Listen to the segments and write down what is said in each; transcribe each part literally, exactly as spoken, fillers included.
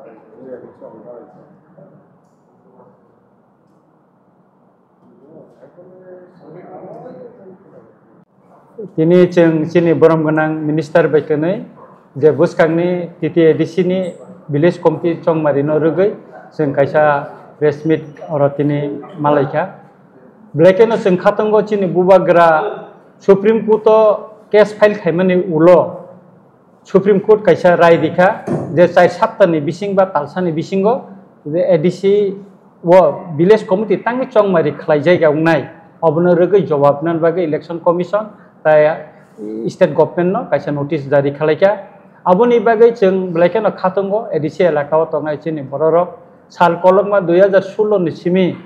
Tini chwng chini borom gwnang minister bai kwnwi je bwskangni T T A D C ni village committee chongmari no rwgwi chwng kaisa press meet oro tini malaikha. Belai kheno chwng khatungo chini bubagra Supreme Court o case file khaimani ulo Supreme Court kaisa rai rikha je char saptani bising ba talsani bisingo je A D C o village committee tangwi chongmari khlai jaiga wngnai, obono rwgwi jobab nani bagwi Election Commission tai state government no kaisa notice jari khlaikha. Aboni bagwi chwng belai kheno khatungo A D C elaka o tongnai chini bororok sal kolokma dui hajar sullo ni simi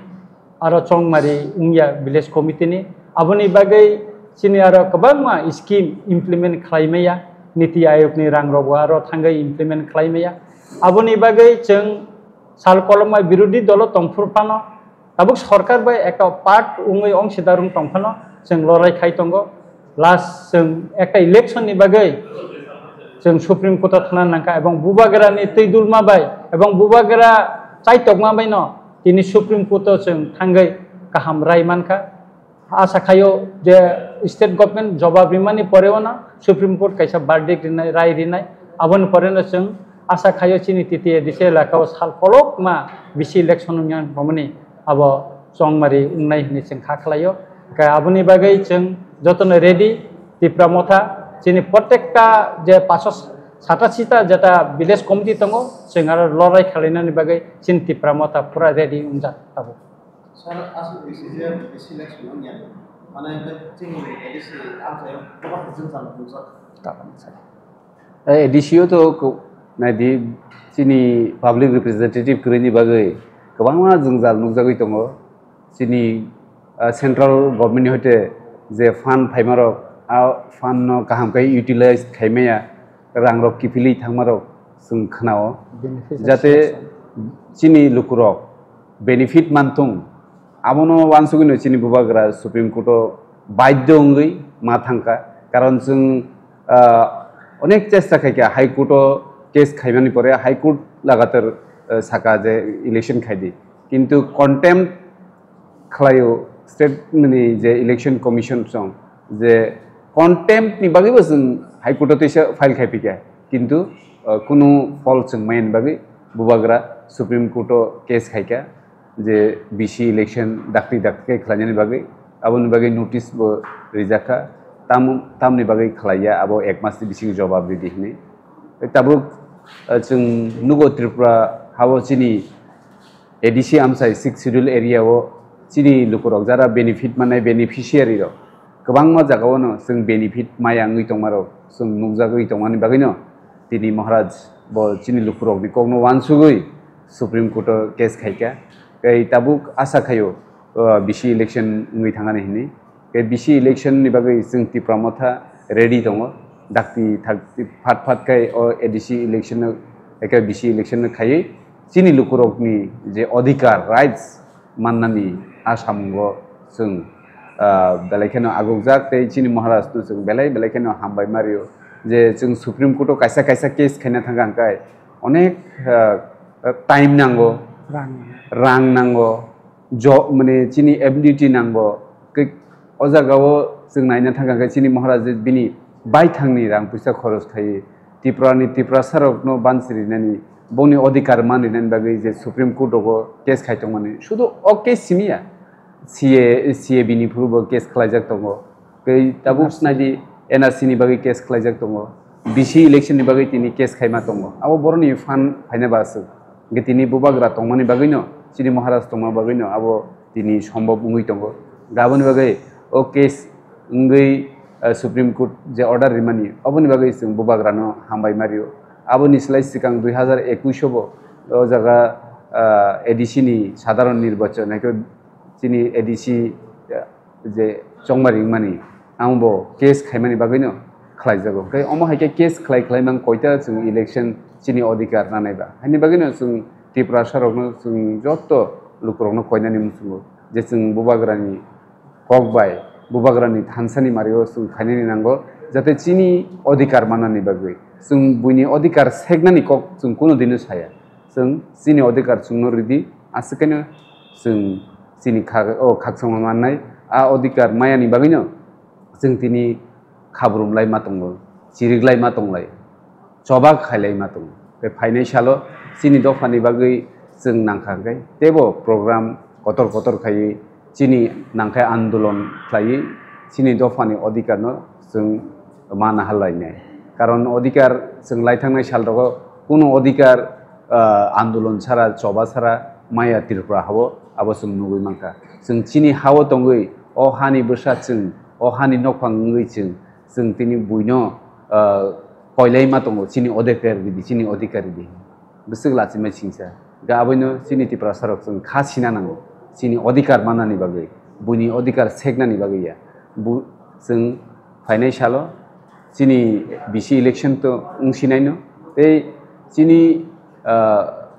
aro chongmari wngya village committee ni. Aboni bagwi chini aro kwbangma scheme implement khlai maya, Niti Ayog ni rang rok bo aro thangwi implement khlai maya. Aboni bagwi chwng sal kolokma birodhi dolo tongphuru phano, tabuk sorkar bai ekta part wngwi ongsidarung tongphano chwng lorai khai tongo. Last chwng ekta election ni bagwi chwng Supreme Court o thana nangkha ebong bubagra ni twi dulma bai ebong bubagra chaitokma bai no tini Supreme Court o chwng thangwi kaham rai mankha. Asa khaio je state government jobab rimani pore o no Supreme Court kaisa verdict rinai, rai rinai, aboni pore no chwng asa khaio chini T T A D C elaka o sal kolokma bisi election wngya romani abo chongmari wngnai hinwi chwng kha khlaio. Khe aboni bagwi chwng jotono ready, Tipra Motha chini protekta je paso sata sita jeta village committee tongo, chwng aro lorai khalainani bagwi chini Tipra Motha pura ready wngjak tabuk. Sir, aswk bisi je bisi election wngya, mane chini A D C amchaio kwbangma jwngjal nukjak. Tabuk sir. Eh, A D C o to ko-, naidi chini public representative kwrwini bagwi kwbangma jwngjal nukjagwi tongo. Chini, ah, central government ni hoite je fund phaimarok, a fund no kaham khe utilize khaimaya, rang rok kiphilwi thangmarok chwng khnao. Benefit jate selection. Chini lukurok benefit manthung, abono wansugwino chini bubagra Supreme Court o baidhyo wngwi ma thangkha, karon chwng, ah, onek chesta khaikha High Court o case khaimani pore High Court lagatar, ah, saka je election khaidi, kintu contempt khlaio state ni je election commission song je contempt ni bagwi bo chwng High Court o teisa file khai phikha, kintu, ah, kunu phol chwng maya ni bagwi bubagra Supreme Court o case khaikha je B C election dakti dakti khe khlainani bagwi, aboni bagwi notice bo rijakha, tam, tamni bagwi khlaiya abo ek mas ni bisingo jobab ridi hinwi. Tabuk, ah, chwng nugo Tripura hao chini A D C amchai Sixth Schedule area o chini lukurok jara benefit manai beneficiary rok kwbangma jagao no chwng benefit maya wngwi tongmarok chwng nukjagwi tongmani bagwino tini Maharaj bo chini lukurokni kokno wansugwi Supreme Court o case khaikha. Tei tabuk asa khaio, uh, B C election wngwi thangani hinwi. Tei B C election ni bagwi chwng Tipra Motha ready tongo. Dakti thakti phat phat khai o A D C election no, eke B C election no khaiwi chini lukurokni je odhikar, rights mannani a samungo chwng, ah, belai kheno agukjak tei chini Maharaj no chwng belai belai kheno hambai ma rio je chwng Supreme Court o kaisa kaisa case khaina thangkha hwnkhe onek, ah, time nango, rang, rang nango, jo, mane chini ability nango. Ke-, o jagao chwng naina thangkha khe chini Maharaj je bini baithangni rang puisa khoros khai Tripurani Tiprasarokno bansi rinani, bongni odhikar man rinani bagwi je Supreme Court rogo case khai tongmani. Sudu o case simiya, C A, C A B ni phuru bo case khlaijak tongo. Tei tabuk N R C. Naidi N R C ni bagwi case khlaijak tongo, B C election ni bagwi tini case khaima tongo. Abo boroni fund phaina ba aswk. Hwnkhe tini bubagra tongmani bagwino, chini Maharaj tongma bagwino abo tini sombhob wngwi tongo. Aboni bagwi o case wngwi, eh, Supreme Court je order rimani, oboni bagwi chwng bubagrano hambai ma rio. Aboni slai swkang dui hazar ekush o bo o jaga, eh, A D C ni sadharon nirbachon, haikhe chini A D C, eh, je chongmari wngmani, ang bo case khaimani bagwino khlaijago. Tei omo hai khe case khlai khlai mang koita chwng election chini odhikar nanai ba. Haini bagwino chwng Tiprasa rokno chwng joto lukurokno koinani muchungo je chwng bubagrani kok bai, bubagrani thansani mario chwng khainani nango, jate chini odhikar mannani bagwi. Chwng buini odhikar seknani kok chwng kuno dino saya. Chwng chini odhikar chwngno ridi, aswk khaino chwng chini khak-, o khakchangma mannai, a odhikar mayani bagwino chwng tini khabrum lai ma tongo, chirik lai ma tonglai, choba khai lai ma tongo. Tei phainai salo chini dophani bagwi chwng nangkha hwnkhe teibo program kotor kotor khaiwi chini nangkhe andolon khlaiwi chini dophani odhikarno chwng ma nahar lainai. Karon odhikar chwng lai thangnai sal rogo kunu odhikar, ah, andolon sara, choba sara maya Tripura hao, abo chwng nugwi mankha. Chwng chini hao tongwi o hani bwsa chwng, o hani nokphang wngwi chwng, chwng tini buino, ah, koilai ma tongo, chini odhikar ridi, chini odhikar ridi. Bwswk lachimai singsa. Ga aboino chini Tiprasa rok chwng kha sina nango. Chini odhikar manani bagwi, buini odhikar seknani bagwi ya. Bu, chwng phainai salo chini B C election to wng sinaino. Tei chini, ah,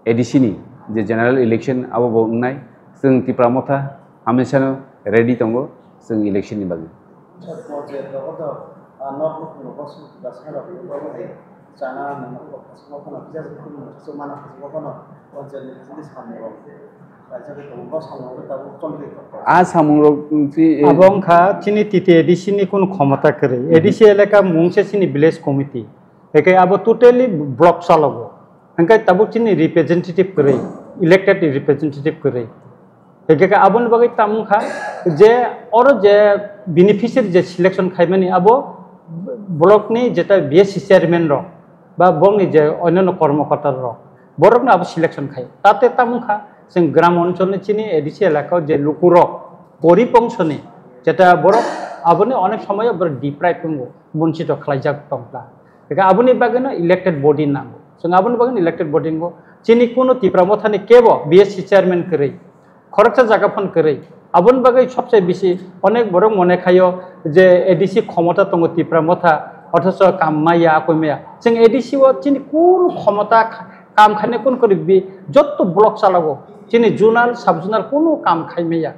A D C ni je general election abo bo wngnai. Chwng Tipra Motha hamesano ready tongo chwng election ni bagwi. A samung rok, mm, chi, eh, abo wngkha chini T T A D C ni kunu khomota kwrwi. Mhm. A D C elaka mungse chini village committee. Eke abo totally block chalogo. Hingke tabuk chini representative kwrwi, elected representative kwrwi. Hingke khe aboni bagwi tamo wngkha je oro je beneficiary je selection khaimani abo block ni jeta B S C chairman rok ba bongni je onyono kormokorta rok borokno abo selection khai. Tate tamo wngkha chwng gram oncholni chini A D C elaka je lukurok gorib ongsoni jeta borok aboni onek somoyo borok deprive wngo, bonchito khlaijak tongkha. Hingke aboni bagwino elected body nango. Chwng aboni bagwino elected body nango. Chini kuno Tipra Mothani kebo B S C chairman kwrwi, khoroksa jaga phano kwrwi. Aboni bagwi sobse bisi onek borok mone khaio je A D C khomota tongo Tipra Motha, othocho kam maya, akoi maya. Chwng A D C o chini kuno khomota kha-, kam khainai kun kwrwi bi jotto block chalago. Chini zonal, sub zonal kuno kam khai maya.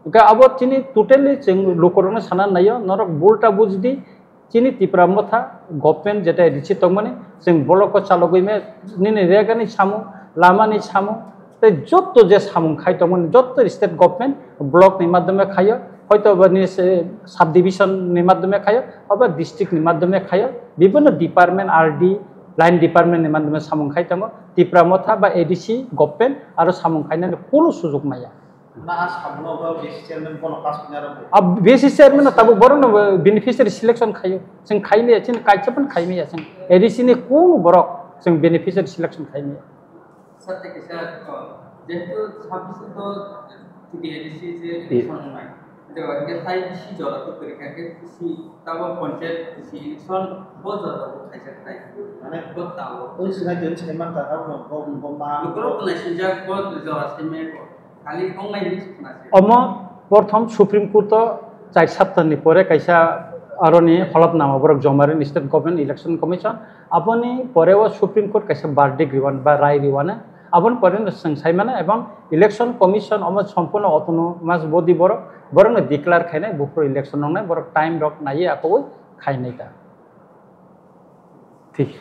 Hingke abo chini totally chwng lukurokno sana naio, norok bulta bujdi, Chini Tipra Motha government jeta A D C tongmani, chwng block o chalogwi me, nini regani samung, lamani samung, tei jotto je samung khai tongmani, jotto state government block ni madhyome khaio, hoito ba nini se sub division ni madhyome khaio, oba district ni madhyome khaio, bibhinno department, R D, line department ni madhyome samung khai tongo. Tipra Motha ba A D C government aro samung khainani kunu sujug maya. Na a samungo bo B C chairman bono pass khaina rw bo. A B C chairman no tabuk borok no beneficiary selection khaio. Chwng khaimaya, chini kaisa phano khaimaya chwng. A D C ni kunu borok chwng beneficiary selection khaimaya. Sir, tei kisa, uh, jehetu sabbish to T T A D C je election wngnai. Tei hwnkhe tai bisi jora to kwrwi kha khe bisi tabo panchayat bisi election bo jora bo khaijak nai. Mane bo tabo. Oi sinai din sai man ta abo bo, bo ma. Lukurok to nai sinjak bo jora sai me bo. Omo prothom Supreme Court o char saptani pore kaisa aroni holapnama borok joma rini State Government Election Commission. Aboni pore o Supreme Court kaisa verdict riwan ba rai riwano. Aboni pore no chwng sai mano, ebong Election Commission omo sompurno autonomous body borok, borokno declare khainai buphuru election wngnai, borok time rok naiwi akhogwi khainai ta. Thik.